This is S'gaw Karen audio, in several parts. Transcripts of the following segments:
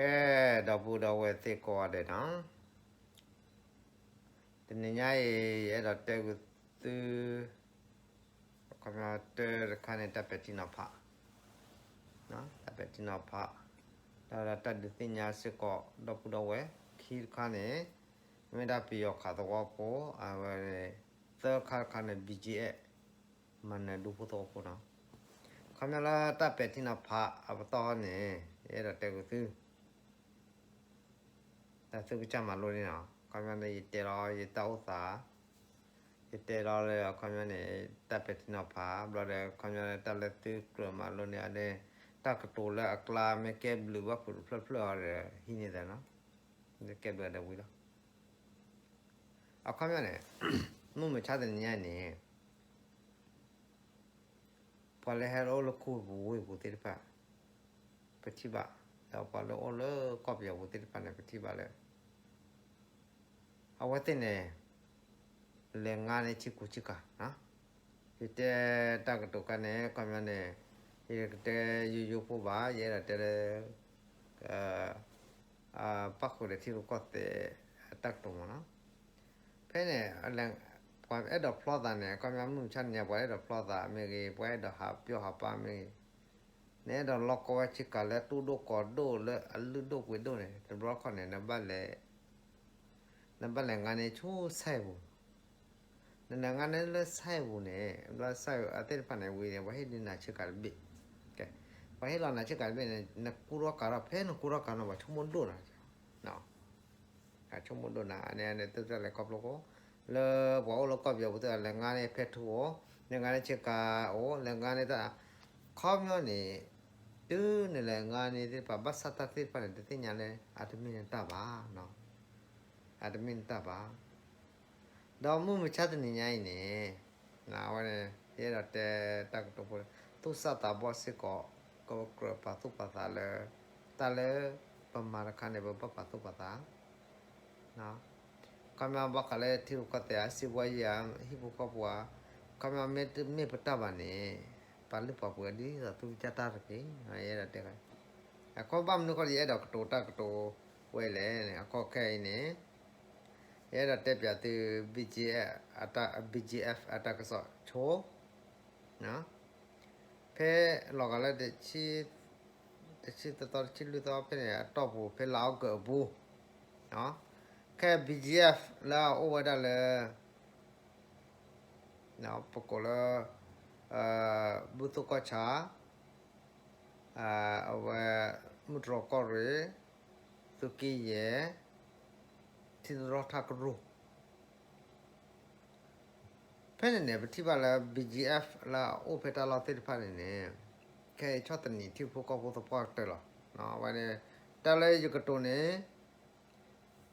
ကဲ ဒီပုၢ်ဒီဝဲၢ်သ့ၣ်ကိးဂၤဒဲးနီၤ, တနံၤညါအံၤ ယအဲၣ်ဒိးတဲဂုာ်သု အခီပညီတၢတခါန့ၣ် တၢ်ပဲာ်ထံနီၤဖး, တၢ်ပဲာ်ထံနီၤဖး, ဒီးတၢ်ဒုးသ့ၣ်ညါစ့ၢ်ကီး ဒီပုၢ်ဒီဝဲၢ်, ခံတခါန့ၣ် မ့ၢ်ဒၣ်ပယီၤခးသဝီဖိ, အဝဲန့ၣ် သၢခါတခါန့ၣ် ဘံၣ်ကၠံအဲၣ် မၤနၢၤဒူဖိသဝီဖိနီၤ. အခီပညီလၢတၢ်ပဲာ်ထံနီၤဖးအပတီၢ်န့ၣ် ယအဲၣ်ဒိးတဲဂုာ်သု တၢ်သုကစၢ်မၤလိန့ၣ်နီၤ. အခီပညီန့ၣ် ယတဲလီၤယတၢ်အိၣ်သး, ယတဲလီၤလၢအခီပညီန့ၣ် တၢ်ပဲာ်ထံနီၤဖး ဘျီဒီး အခီပညီလၢတၢ်လၢသုကြၢးမၤလိန့ၣ်အန့ၣ် တၢ်ကတိၤလၢအကျါမ့ၢ်ကဲဘျုးဘၣ်ဖုးတဖျၢၣ်ဖျၢၣ်အီၤဒီး ဟံးန့ၢ်သးနီၤ, ကဲဘျုးဒီးဝံၤလီၤ. အခီပညီန့ၣ် မုၢ်မဆါတနံၤညါအံၤန့ၣ် ပှၤလၢဟဲအိၣ်လၢခူပူၤဝ့ၢ်ပူၤသ့ၣ်တဖၣ် ပထံၣ်ဘၣ်, ဒီးပှၤလၢအိၣ်လၢကီၢ်ပယီၤပူၤသ့ၣ်တဖၣ်န့ၣ် ပထံၣ်ဘၣ်လၢ အဝဲသ့ၣ်န့ၣ် လဲၤငါန့ၢ်ဆ့ကူဆ့ကၤ, ယတဲတၢ်ကတိၤခါန့ၣ် အခီပညီန့ၣ် ယကတဲယိယိဖိဘၣ်, ယအဲၣ်ဒိးတဲလၢ ပၣ်ဃုာ်ဒီးထံရူၢ်ကီၢ်သဲးအတၢ်ကတိၤမးနီၤ. ဖဲန့ၣ် ပှၤအဲၣ်ဒိးဖျီသးန့ၣ် အခီပညီမုၢ်မဆါတနံၤညါ ပှၤအဲၣ်ဒိးဖျီသးမ့ၢ်ဂ့ၤ, ပှၤအဲၣ်ဒိးဟးပျီဟးပါမ့ၢ်ဂ့ၤ, နအဲၣ်ဒိးလီၢ်ကီဝဲဆ့ကၤလၢတူၢ်ဒိၣ်ကီၤဒိၣ်လၢအလုၢ်ဒိၣ်ပှ့ၤဒိၣ်န့ၣ် တဘျီခီန့ၣ် နဘၣ်လဲၤ နဘၣ်လဲၤငါန့ၢ်ဆူ site ပူၤ, နလဲၤငါန့ၢ်လၢ site ပူၤန့ၣ် ဘျီ site အသ့ၣ်တဖၣ်န့ၣ် ဝံၤန့ၣ် ပှၤဟ့ၣ်ဒုးနၤဆ့ကၤတဘ့ၣ်, ပှၤဟ့ၣ်လီၤနၤဆ့ကၤတဘ့ၣ်န့ၣ် နကူထီၣ်ကၤထီၣ် ဖဲနကူထီၣ်ကၤထီၣ် ပှၤဆိကမိၣ်ဒိၣ်နၤ ဆိကမိၣ်ဒိၣ်နၤ အန့ၣ်န့ၣ် သုတလဲၤခီဖျိကိး လၢပှၤအိၣ်လၢကီၢ်ပယီၤပူၤသ့ၣ်တဖၣ် လဲၤငါန့ၢ်ဖဲထူအိၣ်, လဲၤငါန့ၢ်ဆ့ကၤအိၣ်, လဲၤငါန့ၢ်တၢ် ခီပညီန့ၣ် တုၤနလဲၤငါန့ၢ်သ့ၣ်တဖၣ် ဘၣ်ဆၣ်တၢ်သ့ၣ်တဖၣ်န့ၣ် တသ့ၣ်ညါလၢ အတမ့ၢ်နတၢ်ဘၣ်, အတမ့ၢ်နတၢ်ဘၣ်. ဒီးမုၢ်မဆါတနံၤညါအံၤန့ၣ် အဝဲန့ၣ် ယအဲၣ်ဒိးတဲတၢ်ကတိၤဖိ သူၣ်စၢ်သးဘီၣ်စ့ၢ်ကီး ကကြၢးပာ်သူၣ်ပာ်သးလၢ တၢ်လၢပမၤတခါန့ၣ် ပဘၣ်ပာ်သူၣ်ပာ်သး ခီပညီဘၣ်ဃးလၢထံရူၢ်ကီၢ်သဲးဧါ စံးဘှီယၤ ဟံၣ်ဖိဃီဖိဧါ, ခီပညီမ့ၢ်တမ့ၢ်ပတၢ်ဘၣ်န့ၣ် ပာ်လုၢ်ပာ်ပှ့ၤဒ်သိးသူကစၢ်တၢ်တက့ၢ်. ယအဲၣ်ဒိးတဲ အခီဘၣ်မနုၤဃိလၢယအဲၣ်ဒိးကတိၤတၢ်ကတိၤဝဲလဲၣ်န့ၣ် အခီခဲအံၤန့ၣ် ယအဲၣ်ဒိးတဲပၠးသု BGF အတၢ် BGF အတၢ်ကစီၣ်ဆိ ဖဲလီၤဂာ်လၢ တဆံသီ တဆံလွံၢ်သီဖဲန့ၣ် အတီၢ်ပူၤ ဖဲလါအီကူးအပူၤ ခဲ BGF လၢအအိၣ်ဝဲဒၣ်လၢ ပကိးလၢ ဘူၣ်သိၣ်ကီၢ်ဆၣ် အဝဲ မုၢ်တြီၢ်ကီၢ်ရ့ၣ် သုးက့ယဲၢ် ထံတရီၣ်ထၣ်ကရူၢ် ဖဲန့ၣ်န့ၣ် ပထံၣ်ဘၣ်လၢ BGF လၢအအိၣ်ဖဲတၢ်လီၢ်သ့ၣ်တဖၣ်န့ၣ်န့ၣ် ခဲအံၤဆီၣ်သနံးထံဖိကီၢ်ဖိသပှၢ်ကတၢၢ်လီၤ. ဝဲန့ၣ် တၢ်လၢယကတိၤန့ၣ်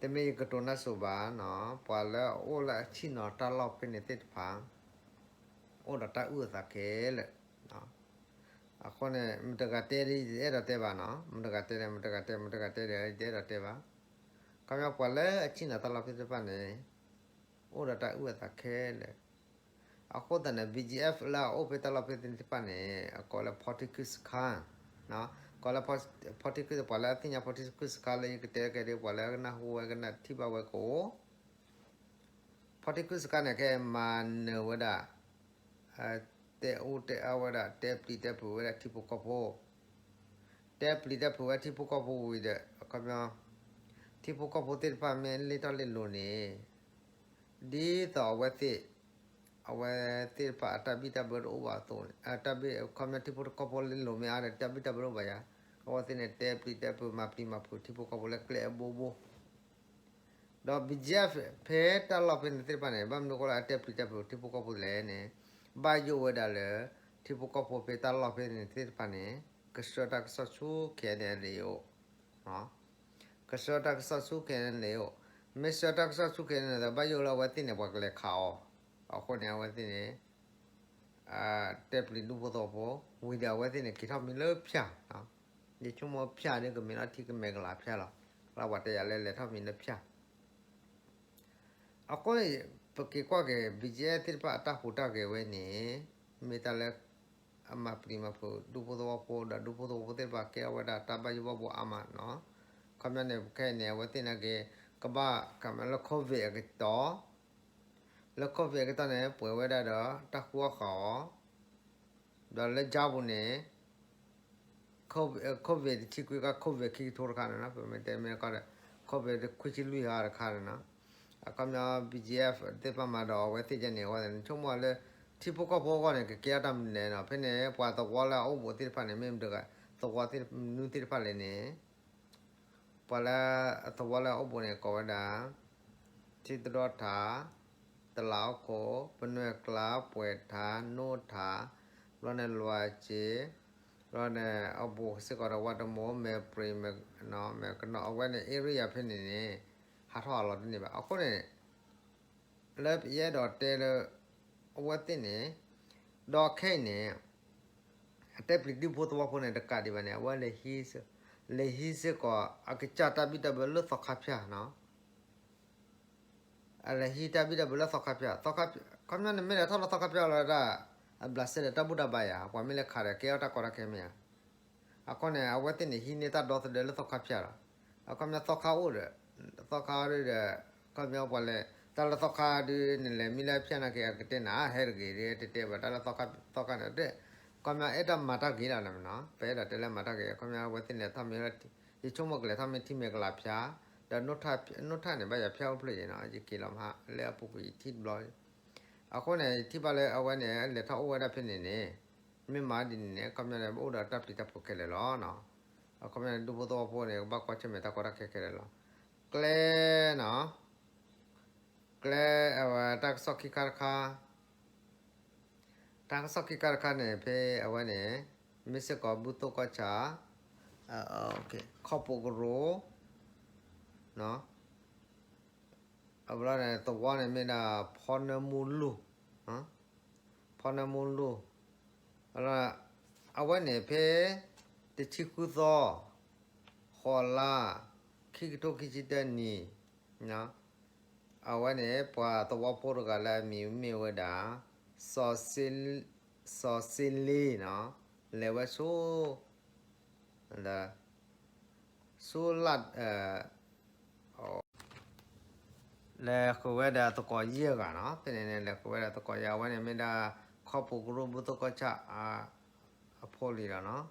တမ့ၢ်ယကတိၤနၢ်စိၤဘၣ်နီၤ, ပှၤလၢအအိၣ်လၢအဆ့ၣ်နီၤတၢ်လီၢ်ဖဲန့ၣ်သ့ၣ်တဖၣ် အိၣ်ဒီးတၢ်အုၣ်အသးခဲလၢာ်. အဃိန့ၣ် မတၤတဂၤတဲဒ်ယအဲၣ်ဒိးတဲဘၣ်နီၤ, မတၤတဂၤတဲဒီး မတၤတဂၤတဲ မတၤတဂၤတဲဒီး ယတအဲၣ်ဒိးတဲဘၣ်. ခီပညီပှၤလၢအဆ့ၣ်နီၤတၢ်လီၢ်ဖဲသ့ၣ်တဖၣ်န့ၣ် အိၣ်ဒီးတၢ်အုၣ်အသးခဲလၢာ်. အဃိသတးန့ၣ် BGF လၢအအိၣ်ဖဲတၢ်လီၢ်ဖဲသ့ၣ်တဖၣ်န့ၣ် အကိးလၢ ဖီထံခုစခါ, ကိးလၢ ဖီထံခု ပှၤလၢအသ့ၣ်ညါ ဖီထံခုစခါ လၢယကတဲကဲဒ် ပှၤလၢအကနၢ်ဟူဝဲကနၢ်ထံၣ်ဘၣ်ဝဲကအိၣ် ဖီထံခုစခါန့ၣ် ခဲအံၤမၤနၢၤဝဲဒၣ် တဲအူတဲအါဝဲဒၣ် တဲပျံၤတဲဖုးဝဲဒၣ်ထံဖိကီၢ်ဖိ, တဲပျံၤတဲဖုးဝဲထံဖိကီၢ်ဖိဝံၤဒီး အခီပညီ ထံဖိကီၢ်ဖိသ့ၣ်တဖၣ်မ့ၢ်လ့ၣ်ထီၣ်လ့ၣ်လီၤန့ၣ် ဒ်သိးအဝဲသ့ၣ် အဝဲသ့ၣ်တဖၣ်အတၢ်ဘံၣ်တၢ်ဘၢတအိၣ်ဘၣ်အသိးန့ၣ် တၢ်ဘံၣ် အခီပညီ ထံဖိကီၢ်ဖိလ့ၣ်လီၤမ့ၢ်အါဒီး တၢ်ဘံၣ်တၢ်ဘၢတအိၣ်ဘၣ်ယၤ, အဝဲသ့ၣ်န့ၣ် တဲပျံၤတဲဖုး မၤပျံၤမၤဖုးထံဖိကီၢ်ဖိလၢကျဲအဘိဘိ ဒီး BGF ဖဲတၢ်လီၢ်ဖဲန့ၣ်သ့ၣ်တဖၣ်န့ၣ် ဘၣ်မနုၤအဃိလၢအတဲပျံၤတဲဖုးထံဖိကီၢ်ဖိလဲၣ်န့ၣ် ဘၣ်ယိၣ်ဝဲဒၣ်လၢ ထံဖိကီၢ်ဖိဖဲတၢ်လီၢ်ဖဲန့ၣ်သ့ၣ်တဖၣ်န့ၣ် ကဆှၢတၢ်ကစီၣ်ဆူ KNLA အအိၣ်, ကဆှၢတၢ်ကစီၣ်ဆူ KNLA အအိၣ်, မ့ၢ်ဆှၢတၢ်ကစီၣ်ဆူ KNLA ဒီး ဘၣ်ယိၣ်လၢအဝဲသ့ၣ်န့ၣ် ပှၤကလဲၤခးအီၤ, အဃိန့ၣ် အဝဲသ့ၣ်န့ၣ် တဲပျံၤဒူဖိသဝီဖိ ဝံၤဒီးအဝဲသ့ၣ်န့ၣ် က့ၤထီၣ်မံလၢဖၠၣ်, ယဆိကမိၣ်ဖၠၣ်ဒ်ကမ့ၢ်လီၤထံကမဲာ်ကလၤဖၠၣ်လီၤ, လၢပှၤတဲယၤလၢလဲၤထီၣ်မံလၢဖၠၣ် အဃိ ပက့ၤကွၢ်က့ၤ BGF သ့ၣ်တဖၣ်အတၢ်ဟူးတၢ်ဂဲၤဝဲန့ၣ် မ့ၢ်တၢ်လၢ အမၤပျံၤမၤဖုးဒူဖိသဝီဖိ ဒီးဒူဖိသဝီဖိသ့ၣ်တဖၣ်ကဲထီၣ်ဝဲဒၣ်တၢ်ဘၣ်ယိၣ်ဘၣ်ဘှီအါမးနီၤ. ခီပညီန့ၣ် ခဲအံၤန့ၣ် အဝဲသ့ၣ်နာ်က့ ကဘၣ်ကမၣ်လၢ COVID အကတီၢ်, လၢ COVID အကတီၢ်န့ၣ် ပှဲၤဝဲဒၣ်ဒီးတၢ်ဃူအီၣ်ဃာ်အီၤ, ဒီးလၢကၠါပူၤန့ၣ် COVID တဆံခွံကီၢ် COVID ခံကထိတခါန့ၣ်နီၤ, ပမ့ၢ်တဲမ့ၢ်ကီၢ်ဒီး COVID ခွံဆံလွံၢ်ဟါတခါန့ၣ်နီၤ, အခီပညီ BGF သ့ၣ်တဖၣ်မၤဒီးအဝဲသ့ၣ်ကဲန့ၣ် အဝဲန့ၣ် ဆိကမိၣ်လၢ ထံဖိကီၢ်ဖိအဂီၢ်န့ၣ် ကကဲထီၣ်တၢ်မနုၤလဲၣ်နီၤ, ဖဲန့ၣ် ပှၤသဝီလၢအအိၣ်ဘူးသ့ၣ်တဖၣ်န့ၣ် မ့ၢ်မတၤဂၤ သဝီသ့ၣ်မနုၤသ့ၣ်တဖၣ်လဲၣ်န့ၣ် ပှၤလၢအသဝီလၢအအိၣ်ဘူးန့ၣ် ကိးဝဲဒၣ် ထံတရီထၣ်, တလးဟီၣ်ခိၣ်, ပနွဲၢ်ကျါ, ပှဲၤထၣ်, နိထၣ်, ဘျီန့ၣ်လွးစ့, ဘျီန့ၣ်အဘူးစ့ၢ်ကီးဒီးဝါတမိၢ်, မဲာ်ပြံၤ, မဲာ်ကနီၤ, အဝဲန့ၣ် area ဖဲန့ၣ်န့ၣ် ဟးထီၣ်အလီၤတန့ၢ်ဘၣ်. အဃိန့ၣ် လၢယအဲၣ်ဒိးတဲလၢ အဝဲသ့ၣ်န့ၣ် ဒီးခဲအံၤန့ၣ် အတဲပျံၤဒူဖိသဝီဖိန့ၣ် တကးဒံးဘၣ်န့ၣ် အဝဲလဲၤဟံးစ့ၢ်ကီး အကစၢ်တၢ်ဘံၣ်တၢ်ဘၢလၢသီခါဖၠၣ်နီၤ, အလဲၤဟံးတၢ်ဘံၣ်တၢ်ဘၢလၢသီခါဖၠၣ်, သီခါ, ခီပညီန့ၣ်မ့ၢ်လဲၤထီၣ်လၢသီခါဖၠၣ်လီၤဒၣ် အဘျးစဲဒီးတၢ်ဘူၣ်တၢ်ဘါယၤ ပှၤမ့ၢ်လဲၤခးဒီး ကဲထီၣ်တၢ်ကီတၢ်ခဲမ့ၢ်ဧါ. အခီန့ၣ် အဝဲသ့ၣ်န့ၣ် ဟံးန့ၢ်တၢ်ဒီသဒၢလၢသီခါဖၠၣ်လီၤ. အခီပညီသီခါအိၣ်ဒီး သီခါဒီး ခီပညီပှၤလဲၤ တၢ်လၢသီခါဒုး နလဲၤမံလၢဖၠၣ်နာ်က့ အကတဲနၤ ဟဲတဂ့ၤ တဲတဲဘၣ် တၢ်လၢသီခါသီခါန့ၣ် ခီပညီအဲၣ်တၢ်မၤတၢ်ဂ့ၤလီၤနီၤ, ပအဲၣ်ဒိးတဲလၢမၤတၢ်ဂ့ၤ ခီပညီအဝဲသ့ၣ်န့ၣ် ထီၣ်မ့ၢ် ယဆိကမိၣ်ကလဲၤထီၣ်မ့ၢ်ထံမဲာ်ကလၤဖၠၣ်, ဒီး နိထၣ်န့ၣ် ဘၣ်ယၤဖၠၣ်အိၣ်ဖျၢၣ်ယံၤနီၤ, ယက့ၤလီၤမး လၢအပူၤကွံာ်ယထံၣ်တဘျီ အဃိန့ၣ် ယထံၣ်ဘၣ်လၢအဝဲန့ၣ် လဲၤထီၣ်အိၣ်ဝဲဒၣ်ဖဲန့ၣ်န့ၣ် မ့ၢ်မၤဒ်န့ၣ်န့ၣ် အခီပညီန့ၣ် အိၣ်ဒီးတၢ်ပျံၤတၢ်ဖုးခဲလၢာ်လီၤ. အခီပညီန့ၣ် ဒူဖိသဝီဖိန့ၣ် ကဘၣ်ကွၢ်ဆၢၣ်မဲာ်တၢ်ကီတၢ်ခဲခဲလၢာ်လီၤ. ကျဲနီၤ, ကျဲ တၢ်ကစီၣ်ခံခါတခါ, တၢ်ကစီၣ်ခံခါတခါန့ၣ် ဖဲအဝဲန့ၣ် မ့ၢ်စ့ၢ်ကီးဘူၣ်သိၣ်ကီၢ်ဆၣ် ခီၣ်ပိၢ်ကရူၢ် အဘျီန့ၣ် သဝီန့ၣ်မ့ၢ်ဒၣ် ဖီနၢမူလူၢ်, ဖီနၢမူလူၢ်, အဝဲန့ၣ်ဖဲ တဆံဃုသီ ဃိးလါ ခံကထိခံဆံတၢနံၣ် အဝဲန့ၣ် ပှၤသဝီဖိတဂၤလၢအမံၤမ့ၢ်ဝဲဒၣ် စီၤစ့လ့နီၤ, လဲၤဝဲဆူ ဆူလၢ် လဲၤဃုာ်ဝဲဒၣ်သကိးယဲၢ်ဂၤနီၤ, ဖဲန့ၣ်န့ၣ် လဲၤဃုာ်ဝဲဒၣ်သကိးယဲၢ် အဝဲန့ၣ်မ့ၢ်ဒၣ် ခီၣ်ပိၢ်ကရူၢ်ဘူၣ်သိၣ်ကီၢ်ဆၣ် အဖိလံၤလီၤနီၤ,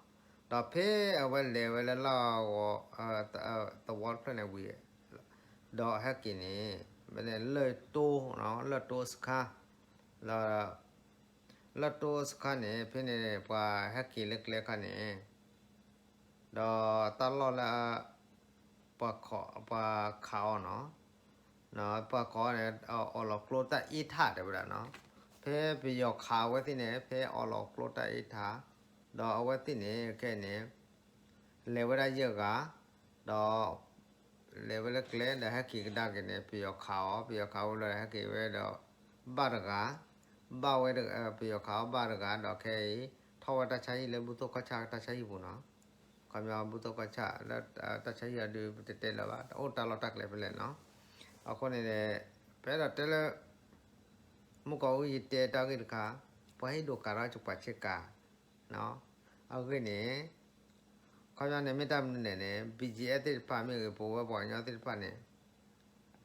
ဒီးဖဲအဝဲလဲၤဝဲလၢလၢ်ဂီၤ သဝီတဖျၢၣ်န့ၣ်ဝံၤ ဒီးဟဲက့ၤန့ၣ် ဖဲန့ၣ် လၢၢ်တိ လၢၢ်တိစခါ ဒီး လၢၢ်တိစခါန့ၣ် ဖဲန့ၣ်ပှၤဟဲက့ၤလၢကျဲခါန့ၣ် ဒီးတၢ်လီၢ်လၢ ပှၤခးအီၤနီၤ, ပှၤခးအီၤန့ၣ် အီၣ်လီၤကျိတၢ်အ့ထၣ်တဲဝဲဒၣ်နီၤ, ဖဲပယီၤခးအဝဲသ့ၣ်န့ၣ် ဖဲအီၣ်လီၤကျိတၢ်အ့ထၣ် ဒီးအဝဲသ့ၣ်န့ၣ် ခဲအံၤန့ၣ် လဲၤဝဲဒၣ်ယဲၢ်ဂၤ ဒီး လဲၤဝဲလၢကျဲဒီးဟဲက့ၤကဒါက့ၤန့ၣ် ပယီၤခးအီၤ, ပယီၤခးဝဲလီၤဟဲက့ၤဝဲဒီး ဘၣ်တဂၤ, ဘၣ်ဝဲ ပယီၤခးအီၤဘၣ်တဂၤ ဒီးခဲအံၤ ထီၣ်ဝဲတၢ်ဆါဟံၣ်လၢဘူၣ်သိၣ်ကီၢ်ဆၣ်တၢ်ဆါဟံၣ်ပူၤနီၤ, ခီပညီဘူၣ်သိၣ်ကီၢ်ဆၣ်လၢ တၢ်ဆါဟံၣ်အဒုး ပတတဲလၢၤဘၣ် တအိၣ်တၢ်လီၢ်တၢ်ကျဲဖဲလဲၣ်နီၤ, အဃိန့ၣ် ပအဲၣ်ဒိးတဲလၢ မုၢ်ကီၢ်အူယတဲတၢ်ဂ့ၢ်တခါ, ပှၤဟ့ၣ်ဒိးကၤထီၣ်ကပှၤဆ့ကၤ အဂ့ၢ်န့ၣ် ခီပညီန့ၣ်မ့ၢ်တၢ်မနုၤလဲၣ်န့ၣ် BGF သ့ၣ်တဖၣ်မ့ၢ်ဂ့ၤ ပဝဲပှၤကညီသ့ၣ်တဖၣ်န့ၣ်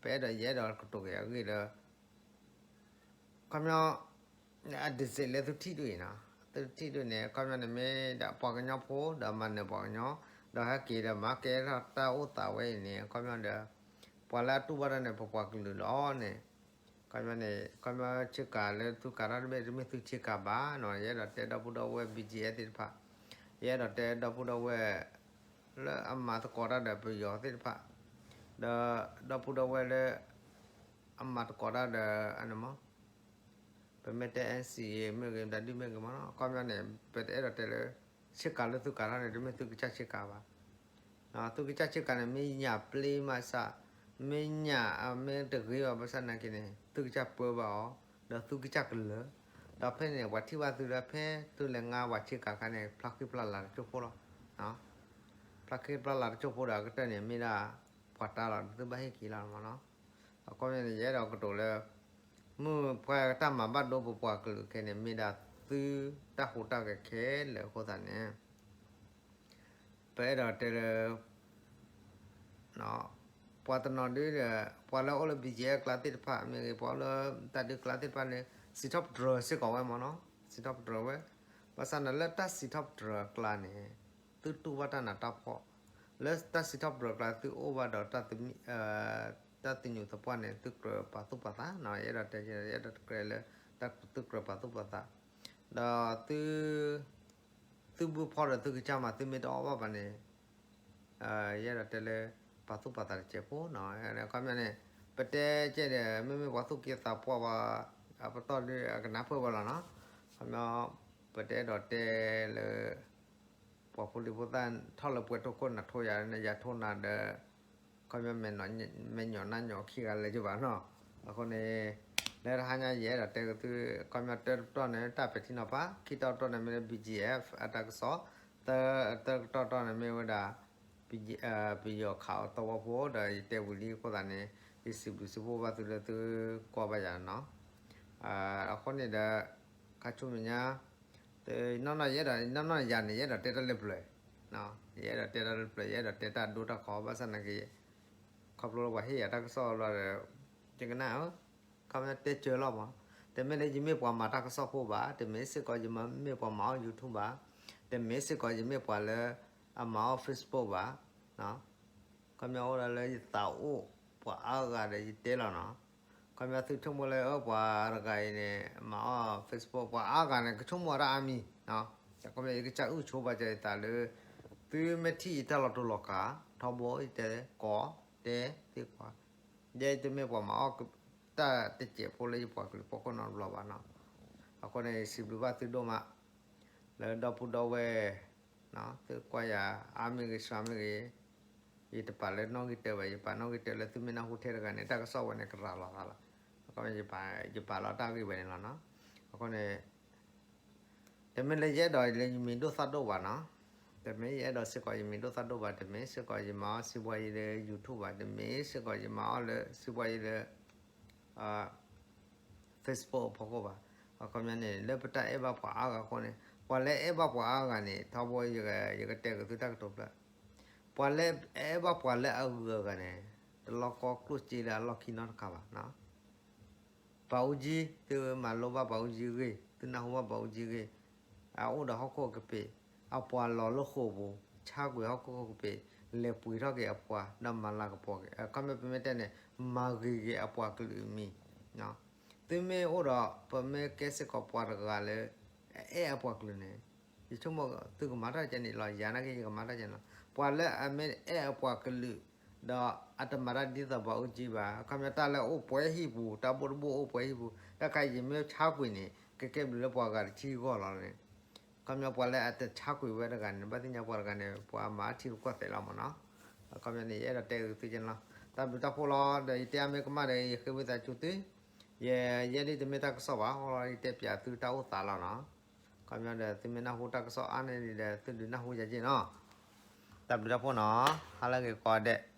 ပအဲၣ်ဒိး ယအဲၣ်ဒိးကတိၤက့ၤအဂ့ၢ်လၢ ခီပညီ အဒံးစ့းလၢသုထံၣ်ဒ်အံၤနီၤ, သုထံၣ်ဒ်န့ၣ် ခီပညီန့ၣ်မ့ၢ်ဒၣ်ပှၤကညီဖိဒီးမၤနၢၤပှၤကညီ ဒီးဟဲက့ၤဒီးမၤကဲထီၣ်တၢ်အိၣ်သးဝဲအံၤန့ၣ် ခီပညီဒီး ပှၤလၢအတူၢ်ဘၣ်တၢ်န့ၣ် ပပှၤကလုာ်လီၤန့ၣ် ခီပညီန့ၣ် ခီပညီဆ့ကၤလၢသုကၤထီၣ်တဘ့ၣ် တမ့ၢ်သုဆ့ကၤဘၣ်နီၤ, ယအဲၣ်ဒိးတဲဒီပုၢ်ဒီဝဲၢ် BGF သ့ၣ်တဖၣ်, ယအဲၣ်ဒိးတဲဒီပုၢ်ဒီဝဲၢ် လၢအမၤသကိးတၢ်ဒီးပယီၤသ့ၣ်တဖၣ်, ဒီးဒီပုၢ်ဒီဝဲၢ်လၢ အမၤသကိးတၢ်ဒီး အန့ၣ်မး ပမ့ၢ်တဲ NCA မ့ၢ်ဂ့ၤ တၢ်ဒုးမ့ၢ်ဂ့ၤမးနီၤ, ခီပညီန့ၣ် ပတအဲၣ်ဒိးတဲလၢ ဆ့ကၤလၢသုကၤထီၣ်န့ၣ် တမ့ၢ်သုကစၢ်ဆ့ကၤဘၣ်, သုကစၢ်ဆ့ကၤန့ၣ် မ့ၢ်ညၣ်ပျ့မးစၢ်, မ့ၢ်ညၣ်မ့ၢ်တဂ့ၤဘၣ်ဘၣ်ဆၣ်နာ်က့န့ၣ် သုကစၢ်ပၢဘၣ်အီၤ, ဒီးသုကစၢ်ကလၢၤ, ဒီးဖဲန့ၣ် ပှၤထံၣ်ဘၣ်သုလၢဖဲသုလဲၤငါပှၤဆ့ကၤခါန့ၣ် ဖျါဃံဖျါလၤတစိၢ်ဖိလီၤ, ဖျါဃံဖျါလၤတစိၢ်ဖိဒီးအကတၢၢ်န့ၣ် မ့ၢ်ဒၣ်ပှၤတၢ်လီၤ သုဘၣ်ဟ့ၣ်က့ၤလီၤမးနီၤ, အခီပညီန့ၣ် ယအဲၣ်ဒိးကတိၤလၢ မုၢ်ပှၤတၢ်မၤဘၣ်ဒိပပှၤကလုာ်ခဲန့ၣ် မ့ၢ်ဒၣ်သုတၢ်ဟူးတၢ်ဂဲၤခဲလၢာ်အဃိသတးန့ၣ် ပအဲၣ်ဒိးတဲလၢ ပှၤတနီၤဒုဒီး ပှၤလၢအိၣ်လၢ ဘီကၠံၣ်အဲၣ် ကျါသ့ၣ်တဖၣ်မ့ၢ်ဂ့ၤ ပှၤအိၣ်လၢတၢ်ဒုးကျါသ့ၣ်တဖၣ်န့ၣ် စံးထီၣ်ပတြၢၤစ့ၢ်ကီးဝဲမ့ၢ်နီၤ, စံးထီၣ်ပတြၢၤဝဲ, ဘၣ်ဆၣ်န့ၣ်လၢတၢ်စံးထီၣ်ပတြၢၤအကျါန့ၣ် သုတူၢ်ဘၣ်တၢ်နးတၢ်ဖှီၣ်, လၢတၢ်စံးထီၣ်ပတြၢၤအကျါ သုအိၣ်ဘၣ်ဒီး တၢ်သညူးသပှၢ်န့ၣ် သုကြၢးပာ်သူၣ်ပာ်သးနီၤ, ယအဲၣ်ဒိးတဲ ယအဲၣ်ဒိးတကြၢးလၢ တၢ်သုကြၢးပာ်သူၣ်ပာ်သး, ဒီး သုဘုဖီဒီးသုကစၢ်မး သုမ့ၢ်တအီၣ်ဘၣ်ဘၣ်န့ၣ် ယအဲၣ်ဒိးတဲလၢ ပာ်သူၣ်ပာ်သးတစဲးဖိနီၤ, ခီပညီန့ၣ် ပတဲကဲဒီး မ့မ့ၢ်ပှၤသူၣ်က့သးပှၢ်ဘၣ် အပတီၢ်ဒုးအကနၢ်ပၢၢ်ဝဲလီၤနီၤ, ခီပညီ ပတအဲၣ်ဒိးတဲလၢ ပှၤဖိလံၤဖိသၣ်ထီၣ်လၢပှဲၤထိခိၣ်နၤထိယၤန့ၣ် ယၤထိနၤဒီး ခီပညီ မဲာ်ညီနါညီခံဂၤလၢာ်ကဘၣ်နီၤ, အဃိန့ၣ် လၢတဟါညါယအဲၣ်ဒိးတဲကသု ခီပညီတၢတပတီၢ်န့ၣ် တၢ်ပဲာ်ထံနီၤဖး, ခံတီပတီၢ်န့ၣ်မ့ၢ်လၢ ဘီကၠံၣ်အဲၣ် အတၢ်ကစီၣ်, သၢ သၢကတီၢ်တီၢ်န့ၣ်မ့ၢ်ဝဲဒၣ် ပယီၤ ခးအီၤသဝီဖိ ဒီးယတဲဝံၤလံအဃိသတးန့ၣ် ယစံးဘျုးစံးဖှိၣ်ဘၣ်သုလၢသုကွၢ်ဘၣ်ယၤနီၤ, အဃိန့ၣ်ဒီး ခါဆူမဲာ်ညါ နီၢ်နီၢ်ယဲဒီး နီၢ်နီၢ်ယၤန့ၣ် ယအဲၣ်ဒိးတဲတၢ်လၢပျၢၤ, ယအဲၣ်ဒိးတဲတၢ်လၢပျၢၤ ယအဲၣ်ဒိးတဲတၢ်ဒိတၢ်ခီ ဘၣ်ဆၣ်သနာ်က့ ခီဖျိလၢပှၤဟ့ၣ်ယၤတၢ်ကစီၣ်လီၤဒီး ယကနၣ်ဧၢ, ခီပညီတဲစၢၤလီၤမး, တမ့ၢ်လၢယမ့ၢ်ပှၤမၤတၢ်ကစီၣ်ဖိဘၣ်, တမ့ၢ်စ့ၢ်ကီးယမ့ၢ်ပှၤမၤအီၣ် YouTube ဘၣ်, တမ့ၢ်စ့ၢ်ကီးယမ့ၢ်ပှၤလၢ အမၤအီၣ် Facebook ဘၣ်, ခီပညီအိၣ်ဒီးလၢယသးအိၣ် ပှၤအါဂၤဒီးယတဲလီၤနီၤ, ခီပညီသုဆိကမိၣ်လၢ အၢ ပှၤတဂၤအံၤန့ၣ် မၤအီၣ် Facebook ပှၤအါဂၤန့ၣ် ကဆိကမိၣ်ဝဲဒၣ်အါမံၤ, ခီပညီယကစၢ်အုၣ်ဆိဘၣ်ကၢယသးလၢ သုမ့ၢ်ထံၣ်ယတၢ်လီၤတူာ်လီၤကာ် ထီဘိယတဲကီး တဲသ့ကွၢ်, ယဲယတမ့ၢ်ပှၤမၤအီၣ် တၢ်တစဲးဖိလၢယပှၤကလုာ်ဖီခိၣ်နီတဘျီဘၣ်နီၤ, အဃိန့ၣ် ယစံးဘျုးဘၣ်သုဒိၣ်မး လၢဒီပုၢ်ဒီဝဲၢ် သုကွၢ်ယၤ အါမ့ၢ်ဂ့ၤ စှၤမ့ၢ်ဂ့ၤ, ယတပာ်လၢနီၣ်ဂံၢ်တၢဘၣ်, ယပာ်နီၣ်ဂံၢ်တၢလၢသုမ့ၢ်နၢ်ဟူထဲတဂၤန့ၣ် တၢ်ကစီၣ်ဝဲန့ၣ် ကရၤလီၤသးလီၤ, ယပာ်လီၤတၢ်ဂ့ၢ်ဝဲန့ၣ်လီၤနီၤ, အဃိန့ၣ် တမ့ၢ်လၢယအဲၣ်ဒိးလၢယမံၤဒိၣ်သၣ်ဒိၣ်ဘၣ်နီၤ, တမ့ၢ်ယအဲၣ်ဒိးစ့ၢ်ကီးယမံၤဒိၣ်သၣ်ဒိၣ်ဘၣ်, တမ့ၢ်စ့ၢ်ကီးယမၤအီၣ်စံးဘှါယံၤလၢ YouTube ဘၣ်, တမ့ၢ်စ့ၢ်ကီးယမၤအီၣ်လၢစံးဘှါယံၤလၢ Facebook အဖီခိၣ်ဘၣ်, အခီပညီန့ၣ် လၢပတၢ်အဲၣ်ဘၣ်ပှၤအါဂၤအဃိန့ၣ် ပှၤလၢအဲၣ်ဘၣ်ပှၤအါဂၤန့ၣ် ထီဘိ ယကတဲက့ၤသုတၢ်ကတိၤဖျၢၣ်, ပှၤလၢအဲၣ်ဘၣ်ပှၤလၢအဂုၤအဂၤန့ၣ် တလီၤကီကျိၣ်စ့လၢအလီၢ်ခံနီတခါဘၣ်နီၤ ပၢ်အူကၠံ, သုမၤလိဘၣ်ပၢ်အူကၠံအဂ့ၢ်, သုနၢ်ဟူဘၣ်ပၢ်အူကၠံအဂ့ၢ်, အအိၣ်ဒီးဟီၣ်ခိၣ်ကပ့ၤ, အပှၤလီၤလၢဃိာ်ပူၤ, ဆါကွံာ်ဟီၣ်ခိၣ်ကပ့ၤ, လဲၤပှ့ၤထီၣ်က့ၤအပှၤ, ဒီးမၤလၤကပီၤက့ၤ, အခီပညီပမ့ၢ်တဲန့ၣ် မၤဂ့ၤက့ၤအပှၤကလုာ်အမံၤ, သုမ့ၢ်အိၣ်ဒီး ပမ့ၢ်ကဲစ့ၢ်ကီးပှၤတဂၤလၢ အဲၣ်အပှၤကလုာ်န့ၣ် ယဆိကမိၣ်သုကမၤတၢ်ကဲန့ၣ်လီၤ, ယၤနာ်က့ယကမၤတၢ်ကဲန့ၣ်လီၤ, ပှၤလၢအမ့ၢ်အဲၣ်အပှၤကလုာ် ဒီးအတမၤတၢ်ဒ်သိးပၢ်အူကၠံဘၣ်, အခီပညီတၢ်လၢအိၣ်ပှဲၤဟံၣ်ပူၤ, တၢ်ဘိတဘိအိၣ်ပှဲၤဟံၣ်ပူၤ, တၢ်ခါအံၤယမ့ၢ်ဆါကွံာ်န့ၣ် ကကဲဘျုးလၢပှၤဂၤတထံဂီၢ်လီၤန့ၣ်, အခီပညီပှၤလၢအတဆါကွံာ်ဝဲတဂၤန့ၣ် ဘၣ်သ့ၣ်ညါပှၤတဂၤန့ၣ် ပှၤမၤထံရူၢ်ကီၢ်သဲးလီၤမ့ၢ်နီၤ, အခီပညီန့ၣ် ယအဲၣ်ဒိးတဲသုကဲန့ၣ်လီၤ, တၢ်ဘျုးတၢ်ဖှိၣ်လီၤ, ဒီးယတဲအါမ့ၢ်ကမၣ်ဒီး ယဃ့ဝံသးစူၤသု, ယ ယဲဒ်တမ့ၢ်တၢ်ကစီၣ်ဘၣ်, ဃိလီၤ ယတဲပၠးသုတၢ်အိၣ်သးလီၤနီၤ, အခီပညီဒီး သုမ့ၢ်နၢ်ဟူတၢ်ကစီၣ်အါန့ၢ်ဒံးဒီး သုဒုးနၢ်ဟူယၤက့ၤနီၤ, တၢ်ဘျုးတၢ်ဖှိၣ်နီၤ, ဟါလၢအဂ့ၤကိးဂၤဒဲး